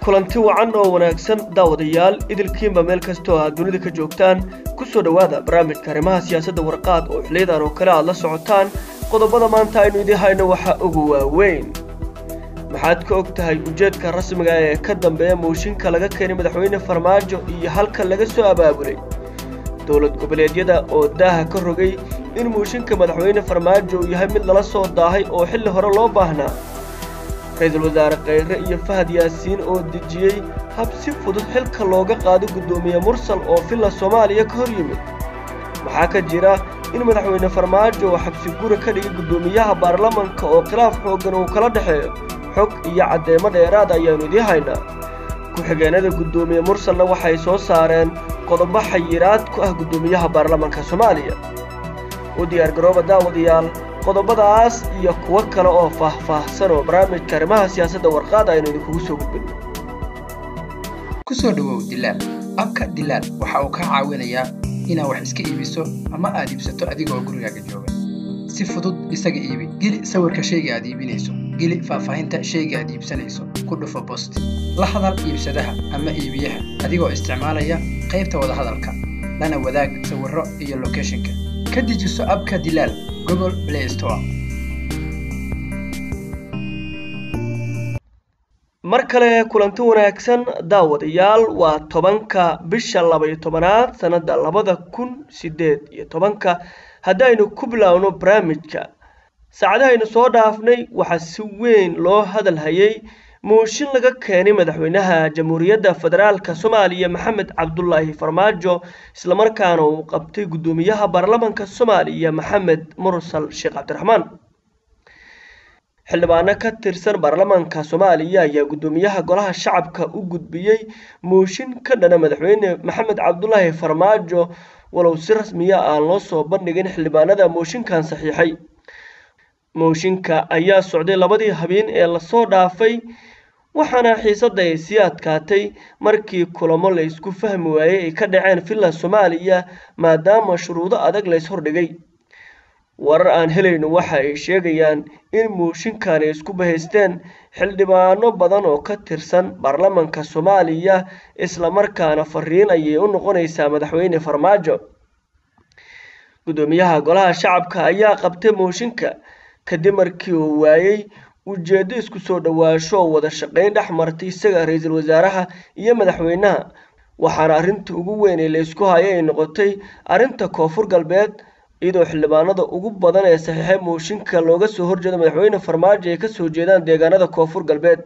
Kulanti wacan oo wanaagsan daawadayaal, idilkiinba meel kastoo aad dunida ka joogtaan, ku soo dhowaada barnaamijka arrimaha siyaasadda Warqaad oo xiliyadan oo kale aad la socotaan. Qodobada maanta aynu idiin hayno waxa ugu waaweyn: maxaad ka og tahay ujeedka rasmiga ee ka dambeeya mooshinka laga keenay madaxweyne Farmaajo iyo halka laga soo abaabulay? Dowlad goboleedyada oo daaha ka rogay in mooshinka madaxweyne Farmaajo uu yahay mid lala soo daahay oo xilli hore loo baahnaa. Ra-iisul wasaare Kheyre iyo Fahad Yaasiin oo dejiyey hab si fudud xilka looga qaado guddoomiye Mursal oo Villa Soomaaliya ka hor yimid. Maxaa ka jira in madaxweyne Farmaajo oo xabsi guri ka dhigay guddoomiyaha baarlamanka oo khilaaf xooggan uu kala dhexeeyo? Xog iyo caddeemo dheeraad ayaannu idiin haynaa. Ku-xigeenada guddoomiye Mursalna waxay soo saareen qodobo xayiraad ku ah guddoomiyaha baarlamanka Soomaaliya. U diyaargarooba daawadayaal qodobadaas iyo kuwo kale oo faah-faahsan oo barnaamijka arrimaha siyaasadda Warqaad aynu idinkugu soo gudbinno. Ku soo dhowow Dilaal. Abka Dilaal waxa uu kaa caawinayaa inaad wax iska iibiso ama aad iibsato adigoo gurigaaga jooga. Si fudud isaga iibi. Geli sawirka shayga aad iibinayso, geli faahfaahinta shayga aad iibsanayso, ku dhufo post, la hadal iibsadaha ama iibiyaha adigoo isticmaalaya qaybta wadahadalka, lana wadaag sawirro iyo locationka. Ka dejiso abka Dilaal Google Play Store. Mar kale kulanti wanaagsan daawadayaal, waa 10-ka bisha 12aad sanadda 2018. Haddaynu ku bilaawno barnaamijka, saacadahaynu soo dhaafnay waxaa si weyn loo hadal hayay mooshin laga keenay madaxweynaha Jamhuuriyadda Federaalka Soomaaliya Maxamed Cabdulaahi Farmaajo, islamarkaana uu qabtay guddoomiyaha baarlamanka Soomaaliya Maxamed Mursal Sheekh Cabdiraxmaan. Xildhibaano ka tirsan baarlamanka Soomaaliya ayaa guddoomiyaha golaha shacabka u gudbiyey mooshin ka dhana madaxweyne Maxamed Cabdulaahi Farmaajo, walow si rasmiya aan loo soo bandhigin xildhibaanada mooshinkan saxiixay. Mooshinka ayaa socday labadii habeen ee lasoo dhaafay, waxaana xiisadda ay sii adkaatay markii kulamo la isku fahmi waayey ay ka dhaceen Villa Soomaaliya, maadaama shuruudo adag la ishordhigay. Warar aan helayno waxa ay sheegayaan in mooshinkan ay isku bahaysteen xildhibaano badan oo ka tirsan baarlamanka Soomaaliya, islamarkaana fariin ayay u noqonaysaa madaxweyne Farmaajo. Guddoomiyaha golaha shacabka ayaa qabtay mooshinka kadib markii uu waayey ujeeddo isku soo dhowaasho oo wada shaqayn dhex martay isaga, ra-iisul wasaaraha iyo madaxweynaha, waxaana arrinta ugu weyn ee la isku hayay ay noqotay arrinta Koonfur Galbeed, iyadoo xildhibaanada ugu badan ee saxiixay mooshinka looga soo horjeedo madaxweyne Farmaajo ay kasoo jeedaan deegaanada Koonfur Galbeed.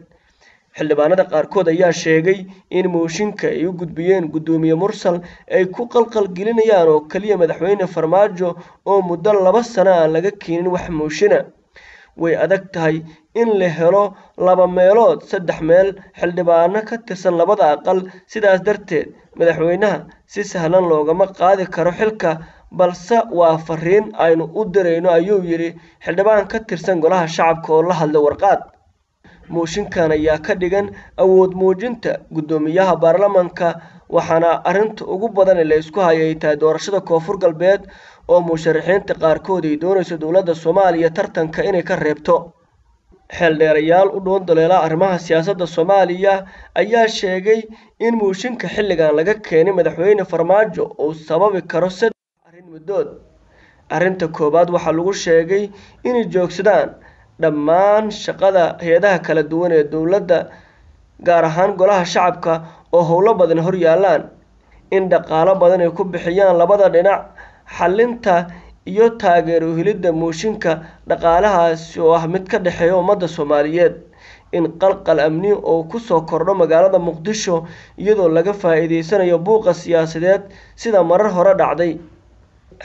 Xildhibaanada qaarkood ayaa sheegay in mooshinka ay u gudbiyeen guddoomiye Mursal ay ku qalqalgelinayaan oo keliya madaxweyne Farmaajo oo muddo 2 sano aan laga keenin wax mooshina. Way adag tahay in la helo 2 meelood 3 meel xildhibaano ka tirsan labada aqal, sidaas darteed madaxweynaha si sahlan loogama qaadi karo xilka, balse waa fariin aynu u dirayno, ayuu yidhi xildhibaan ka tirsan golaha shacabka oo la hadlay Warqaad. Mooshinkan ayaa ka dhigan awood muujinta guddoomiyaha baarlamanka, waxaana arrinta ugu badan ee la isku hayay tahay doorashada Koonfur Galbeed oo musharaxiinta qaarkood ay doonayso dowladda Soomaaliya tartanka inay ka reebto. Xeeldheerayaal u dhoon daleela arrimaha siyaasadda Soomaaliya ayaa sheegay in mooshinka xilligan laga keenay madaxweyne Farmaajo uu sababi karo 3 arrin muddood. Arrinta koowaad waxaa lagu sheegay inay joogsadaan dhammaan shaqada hay-adaha kala duwan ee dowladda, gaar ahaan golaha shacabka oo howlo badan hor yaallaan, in dhaqaalo badan ay ku bixiyaan labada dhinac xalinta iyo taageero helidda mooshinka, dhaqaalahaasi oo ah mid ka dhexeeya ummadda Soomaaliyeed, in qalqal amni oo kusoo kordho magaalada Muqdisho iyadoo laga faa'iideysanayo buuqa siyaasadeed sida marar hore dhacday.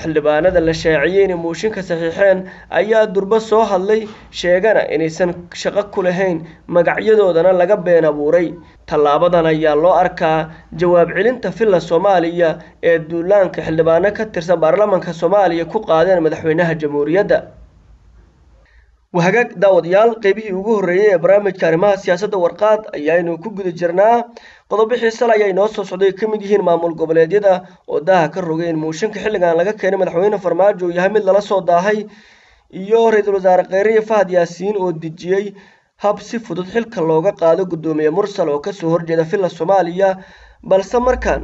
Xildhibaanada la shaaciyey inay mooshinka saxiixeen ayaa durba soo hadlay, sheegana inaysan shaqo ku lahayn, magacyadoodana laga been abuuray. Tallaabadan ayaa loo arkaa jawaab celinta Villa Soomaaliya ee duulaanka xildhibaano ka tirsan baarlamanka Soomaaliya ku qaadeen madaxweynaha jamhuuriyadda. Wahagaag daawadayaal, qeybihii ugu horreeyey ee barnaamijka arrimaha siyaasadda Warqaad ayaaynu ku guda jirnaa. Qodobo xiise leh ayaa inoo soo socday, ka mid yihiin maamul goboleedyada oo daaha ka rogay in mooshinka xilligan laga keenay madaxweyne Farmaajo uu yahay mid lala soo daahay, iyo ra-iisul wasaare Kheyre iyo Fahad Yaasiin oo dejiyey hab si fudud xilka looga qaado guddoomiye Mursal oo kasoo horjeeda Villa Soomaaliya. Balse markan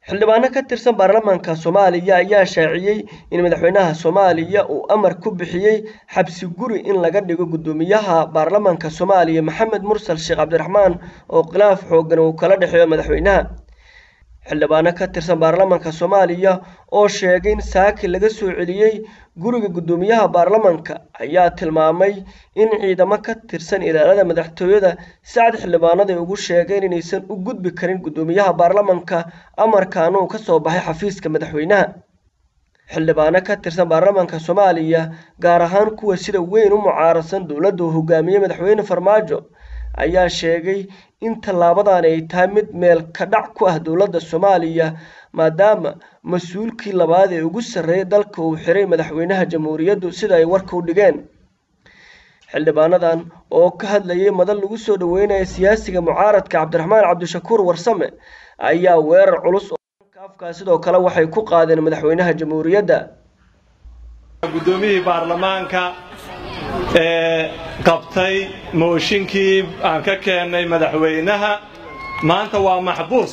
xildhibaano ka tirsan baarlamaanka Soomaaliya ayaa shaaciyey in madaxweynaha Soomaaliya uu amar ku bixiyey xabsi guri in laga dhigo guddoomiyaha baarlamaanka Soomaaliya Maxamed Mursal Sheekh Cabdiraxmaan oo khilaaf xooggan uu kala dhexeeyo madaxweynaha. Xildhibaano ka tirsan baarlamaanka Soomaaliya oo sheegay in saaki laga soo celiyey guriga guddoomiyaha baarlamaanka ayaa tilmaamay in ciidamo ka tirsan ilaalada madaxtooyada sacad xildhibaanada ay ugu sheegeen inaysan u gudbi karin guddoomiyaha baarlamaanka, amarkaana uu ka soo baxay xafiiska madaxweynaha. Xildhibaano ka tirsan baarlamaanka Soomaaliya, gaar ahaan kuwa sida weyn u mucaaradsan dowladda uu hogaamiyey madaxweyne Farmaajo, ayaa sheegay in tallaabadan ay tahay mid meel ka dhac ku ah dowladda Soomaaliya, maadaama mas-uulkii labaad ee ugu sarreeyay dalka uu xiray madaxweynaha jamhuuriyaddu, sida ay warka u dhigeen. Xildhibaanadan oo ka hadlayay madal lagu soo dhaweynaya siyaasiga mucaaradka Cabdiraxmaan Cabdishakuur Warsame ayaa weerar culus oo afkaa sidoo kale waxay ku qaadeen madaxweynaha jamhuuriyadda. Guddoomiyihii baarlamaanka ee qabtay mooshinkii aan ka keennay madaxweynaha maanta waa maxbuus.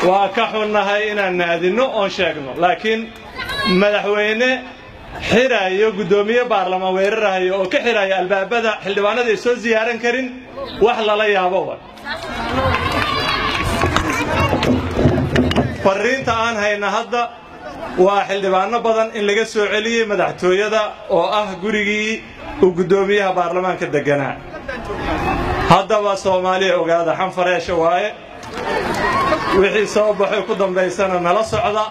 Waa ka xunnahay inaan naadinno oon sheegno, laakiin madaxweyne xirayo guddoomiye baarlamaan weerarahayo oo ka xiraya albaabada xildhibaanada ay soo siyaaran karin, wax lala yaabo wa. Farriinta aan hayna hadda waa xildhibaano badan in laga soo celiyey madaxtooyada oo ah gurigii uu guddoomiyaha baarlamaanka degganaa. Haddaba Soomaaliya ogaada, xanfareesha waaye, wixii soo baxay ku dambaysana nala socda.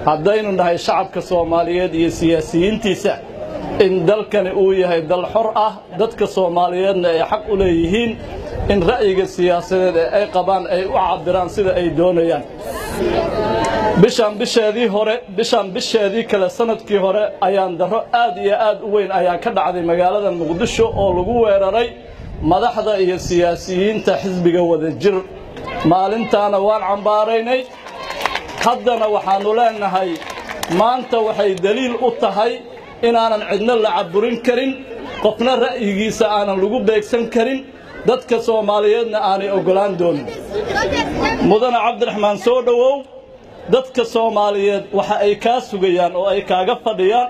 Haddaynu nahay shacabka Soomaaliyeed iyo siyaasiyiintiisa, in dalkani uu yahay dal xor ah, dadka Soomaaliyeedna ay xaq u leeyihiin in ra'yiga siyaasadeed ee ay qabaan ay u cabbiraan sida ay doonayaan. Bishaan bisheedii hore, bishaan bisheedii kale, sanadkii hore ayaan darro aad iyo aad u weyn ayaa ka dhacday magaalada Muqdisho oo lagu weeraray madaxda iyo siyaasiyiinta xisbiga Wadajir. Maalintaana waan cambaaraynay, haddana waxaannu leenahay maanta waxay daliil u tahay inaanan cidno la caburin karin, qofna ra'yigiisa aanan lagu beegsan karin, dadka Soomaaliyeedna aanay oggolaan doonin. Mudane Cabdiraxmaan, soo dhowow. Dadka Soomaaliyeed waxa ay kaa sugayaan oo ay kaaga fadhiyaan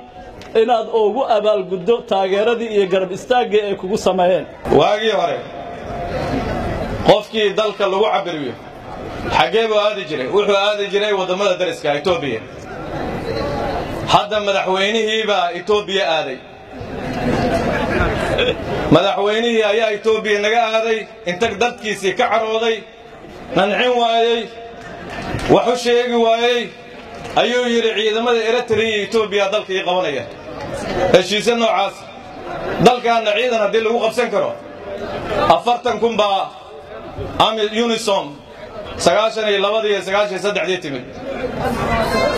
inaad ugu abaalguddo taageeradii iyo garab istaaggii ay kugu sameeyeen. Waagii hore qofkii dalka lagu cabiriyo xaggee buu aadi jiray? Wuxuu aadi jiray waddamada dariska, Etoobiya. Hadda madaxweynihii baa Etoobiya aaday, madaxweynihii ayaa Etoobiya naga aaday, inta dadkiisii ka carooday, nancin waayey, wax u sheegi waayey, ayuu yidhi ciidamada Eritrea iyo Etoobiya dalka ii qabanaya. Heshiise noocaas dalkaanna ciidan haddii lagu qabsan karo, 40,000 baa UNISOM 92-dii iyo 93-dii timid,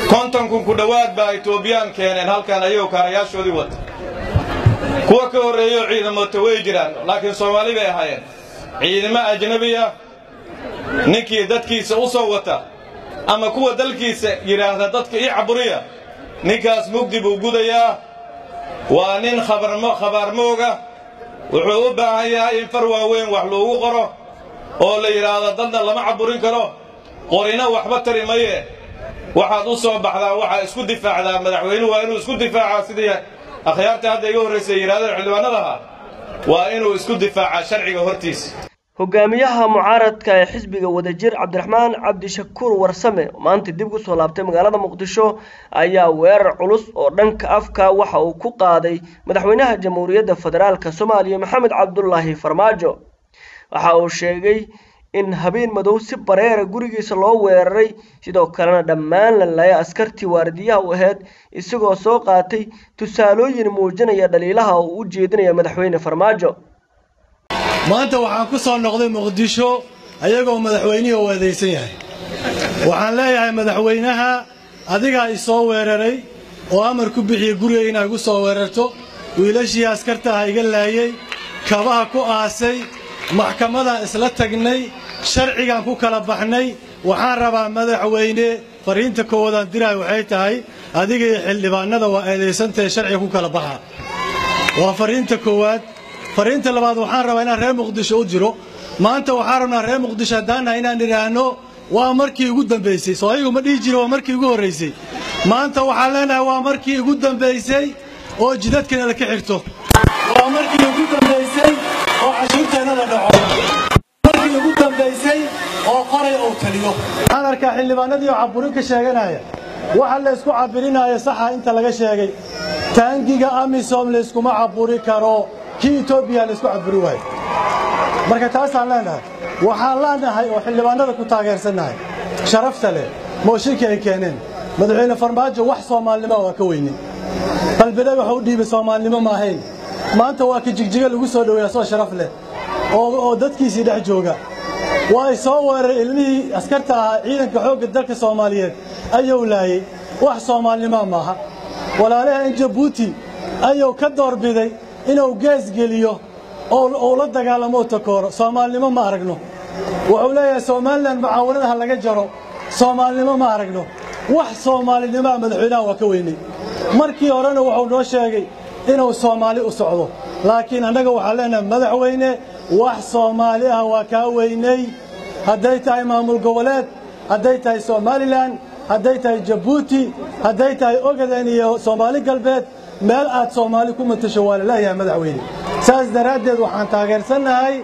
50,000 ku dhowaad baa Etoobiyaan keeneen halkan ayagoo kaarayaashoodii wata. Kuwa ka horreeyo ciidamota way jiraan, laakiin Soomaali bay ahaayeen. Ciidamo ajnabi ah ninkii dadkiisa u soo wata ama kuwa dalkiisa yidhaahda dadka ii caburiya, ninkaas mugdi buu gudayaa. Waa nin khabaarmooga, wuxuu u baahan yahay in far waaweyn wax loogu qoro oo la yidhaahdo dadna lama caburin karo, qorina waxba tari maye. Waxaad u soo baxdaa, waxaa isku difaacdaa. Madaxweynuhu waa inuu isku difaacaa, sidii akhyaarta hadda iga horraysay yidhahdeen xildhibaanadaha, waa inuu isku difaacaa sharciga hortiisa. Hogaamiyaha mucaaradka ee xisbiga Wadajir Cabdiraxmaan Cabdishakuur Warsame oo maanta dib ugu soo laabtay magaalada Muqdisho ayaa weerar culus oo dhanka afka waxa uu ku qaaday madaxweynaha jamhuuriyadda federaalka Soomaaliya Maxamed Cabdulaahi Farmaajo. Waxa uu sheegay in habeen madow si bareera gurigiisa loo weeraray, sidoo kalena dhammaan la laayay askartii waardiyaha u ahayd, isagoo soo qaatay tusaalooyin muujinaya dhaliilaha uu u jeedinayo madaxweyne Farmaajo. Maanta waxaan ku soo noqday Muqdisho ayagoo madaxweynihii u eedaysan yahay. Waxaan leeyahay madaxweynaha, adigaa i soo weeraray oo amar ku bixiyey guriga inaa igu soo weerarto, wiilashii askarta ah iga laayey, kabaha ku aasay, maxkamadaan isla tagnay, sharcigaan ku kala baxnay. Waxaan rabaa madaxweyne, fariinta koowaadaan dirahay waxay tahay adiga iyo xildhibaanada waa eedaysantahay, sharciga ku kala baxa. Waa fariinta koowaad. Fariinta labaad, waxaan rabaa inaan reer Muqdisho u jiro. Maanta waxaan rabnaa reer Muqdisho haddaannahay inaan idhaahno waa markii ugu dambaysay. Soo ayagu ma dhihi jiro waa markii ugu horraysay? Maanta waxaan leenahay waa markii ugu dambaysay oo jidadkana la ka xirto, waa markii ugu dambaysay oo cashuurteenna la dhaco, markii ugu dambaysay oo qoray uu taliyo. Waxaan arkaa xildhibaanadii oo caburin ka sheeganaya. Waxa la isku cabirinaya saxa inta laga sheegay, taangiga AMISOM layskuma caburi karo, kii Etoobiya laysku caburi waayo. Marka taasaan leenahay, waxaan leenahay oo xildhibaanada ku taageersannahay sharafta leh mooshinkii ay keeneen. Madaxweyne Farmaajo wax Soomaalinimo waa ka weynin. Qalbidhag waxa u dhiibay Soomaalinimo ma ahayn. Maanta waa ka Jigjiga lagu soo dhoweeyaa soo sharaf leh oo dadkiisii dhex jooga. Waa ay soo weeraray ilmihii askarta ahaa, ciidanka xoogga dalka Soomaaliyeed ayuu laayey. Wax Soomaalinimo maaha. Walaalaha in Jabuuti ayuu ka doorbiday inuu gees geliyo oo la dagaalamo oo takooro. Soomaalinimo ma aragno. Wuxuu leeyahay Somalilan mucaawanadaha laga jaro. Soomaalinimo ma aragno. Wax Soomaalinimoa madaxweynaha waa ka weynay. Markii horena wuxuu noo sheegay inuu Soomaali u socdo, laakiin annaga waxaan leenahay madaxweyne, wax Soomaali ah waa kaa weynay. Hadday tahay maamul goboleed, hadday tahay Somalilan, hadday tahay Jabuuti, hadday tahay Ogaden iyo Soomaali Galbeed, meel aad Soomaali ku matasho waa la leeyahay madaxweyne. Saas daraaddeed waxaan taageersannahay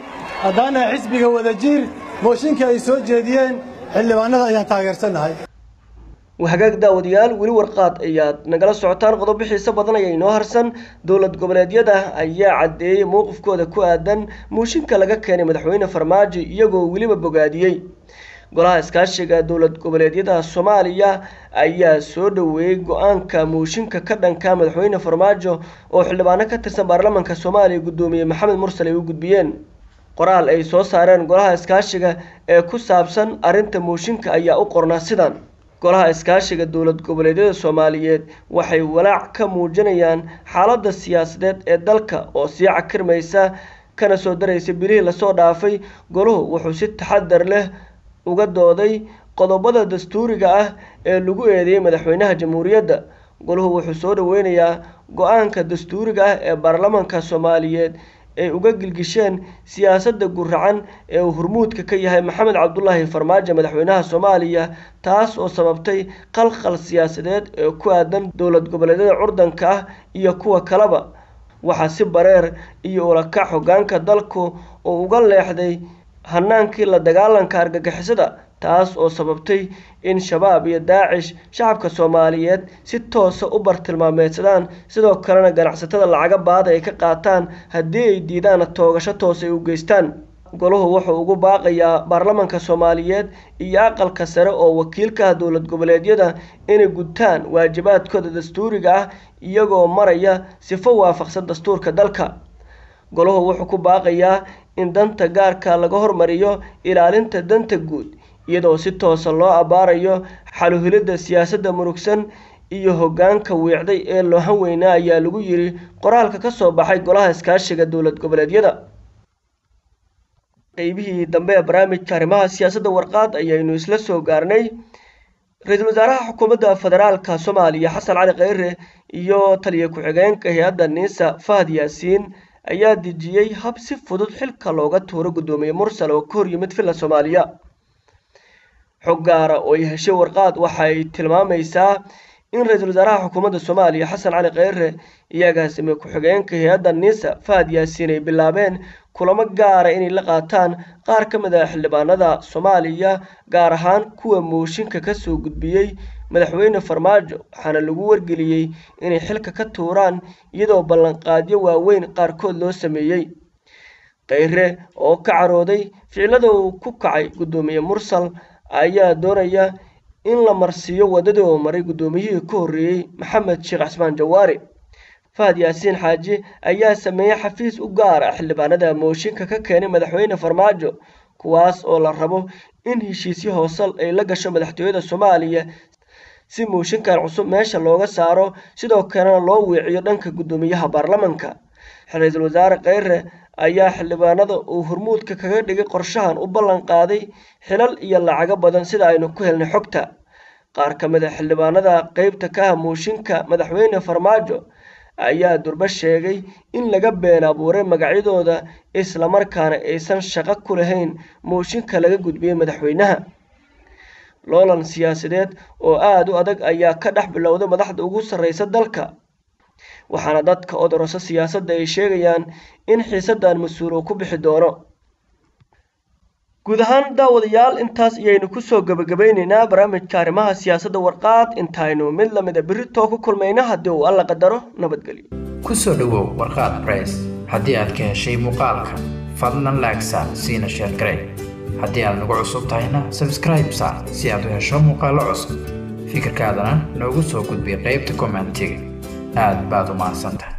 haddaanahay xisbiga Wadajir mooshinka ay soo jeediyeen xildhibaanada ayaan taageersannahay. Hagaag daawadayaal, weli Warqaad ayaad nagala socotaan. Qodobo xiiso badan ayaa inoo harsan. Dowlad goboleedyada ayaa caddeeyey mowqifkooda ku aadan mooshinka laga keenay madaxweyne Farmaajo, iyagoo weliba bogaadiyey. Golaha Iskaashiga Dowlad Goboleedyada Soomaaliya ayaa soo dhoweeyey go-aanka mooshinka ka dhanka madaxweyne Farmaajo oo xildhibaano ka tirsan baarlamaanka Soomaaliya guddoomiye Maxamed Mursal ay u gudbiyeen. Qoraal ay soo saareen golaha iskaashiga ee ku saabsan arrinta mooshinka ayaa u qornaa sidan: Golaha Iskaashiga Dowlad Goboleedyada Soomaaliyeed waxay walaac ka muujinayaan xaaladda siyaasadeed ee dalka oo sii cakirmaysa kana soo daraysa bilihii lasoo dhaafay. Goluhu wuxuu si taxadar leh uga dooday qodobada dastuuriga ah ee lagu eedeeyey madaxweynaha jamhuuriyadda. Goluhu wuxuu soo dhoweynayaa go-aanka dastuuriga ah ee baarlamaanka Soomaaliyeed ay uga gilgisheen siyaasadda guracan ee uu hormuudka ka yahay Maxamed Cabdulaahi Farmaajo, madaxweynaha Soomaaliya, taas oo sababtay khalkhal siyaasadeed ee ku aadan dowlad goboleedyada curdanka ah iyo kuwa kaleba. Waxaa si bareer iyo ulakac hoggaanka dalku oo uga leexday hanaankii la dagaalanka argagixisada, taas oo sababtay in Shabaab iyo Daacish shacabka Soomaaliyeed si toosa u bartilmaameedsadaan, sidoo kalena ganacsatada lacaga baada ay ka qaataan, haddii ay diidaanna toogasho toos ay u geystaan. Goluhu wuxuu ugu baaqayaa baarlamaanka Soomaaliyeed iyo aqalka sare oo wakiilka ah dowlad goboleedyada inay gutaan waajibaadkooda dastuuriga ah iyagoo maraya sifo waafaqsan dastuurka dalka. Goluhu wuxuu ku baaqayaa in danta gaarka laga hormariyo ilaalinta danta guud, iyadoo si toosa loo abbaarayo xaluhelidda siyaasadda murugsan iyo hoggaanka wiicday ee loohan weynaa, ayaa lagu yiri qoraalka ka soo baxay Golaha Iskaashiga Dowlad Goboleedyada. Qeybihii dambe ee barnaamijka arrimaha siyaasadda Warqaad ayaynu isla soo gaarnay. Ra-iisul wasaaraha xukuumadda federaalka Soomaaliya Xasan Cali Kheyre iyo taliya ku-xigeenka hay-adda NISA Fahad Yaasiin ayaa dejiyey hab si fudud xilka looga tuuro guddoomiye Mursal oo ka hor yimid Villa Soomaaliya. Xog gaara oo ay heshay Warqaad waxay tilmaamaysaa in ra-iisul wasaaraha xukuumadda Soomaaliya Xasan Cali Kheyre iyo agaasime ku-xigeenka hay-adda NISA Fahad Yaasiin ay bilaabeen kulamo gaara inay la qaataan qaar ka mid ah xildhibaanada Soomaaliya, gaar ahaan kuwa mooshinka kasoo gudbiyey madaxweyne Farmaajo, waxaana lagu wargeliyey inay xilka ka tuuraan iyadoo ballanqaadyo waaweyn qaarkood loo sameeyey. Kheyre oo ka carooday ficilada uu ku kacay guddoomiye Mursal ayaa doonaya in la marsiiyo waddadii uu maray guddoomiyihii ka horreeyey Maxamed Sheekh Cismaan Jawaari. Fahad Yaasiin Xaaji ayaa sameeyey xafiis u gaar ah xildhibaanada mooshinka ka keenay madaxweyne Farmaajo, kuwaas oo la rabo in heshiisyo hoose ay la gasho madaxtooyada Soomaaliya si mooshinkan cusub meesha looga saaro, sidoo kalena loo weeciyo dhanka guddoomiyaha baarlamanka. Ra-iisul wasaare Kheyre ayaa xildhibaanada uu hormuudka kaga dhigay qorshahan u ballan qaaday xilal iyo lacago badan, sida aynu ku helnay xogta. Qaar ka mid a xildhibaanada qeybta ka ah mooshinka madaxweyne Farmaajo ayaa durba sheegay in laga been abuuray magacyadooda, islamarkaana aysan shaqo ku lahayn mooshinka laga gudbiyey madaxweynaha. Loolan siyaasadeed oo aada u adag ayaa ka dhex bilowday madaxda ugu sarreysa dalka, waxaana dadka odorosa siyaasadda ay sheegayaan in xiisaddan mas-uul uu ku bixi doono. Guud ahaan daawadayaal, intaas ayaynu kusoo gebagabaynaynaa barnaamijka arrimaha siyaasadda Warqaad. Intaynu mid lamida berritoo ku kulmayna haddii uu Alla qadaro, nabadgelyo. Ku soo dhowow Warqaad Press. Haddii aad ka heshay muuqaalka, fadlan like saar, siina share garee. Haddii aad nagu cusub tahayna, subscribe saar si aad u hesho muuqaallo cusub. Fikirkaadana noogu soo gudbi qaybta commentiga. Aad baad u mahadsantahay.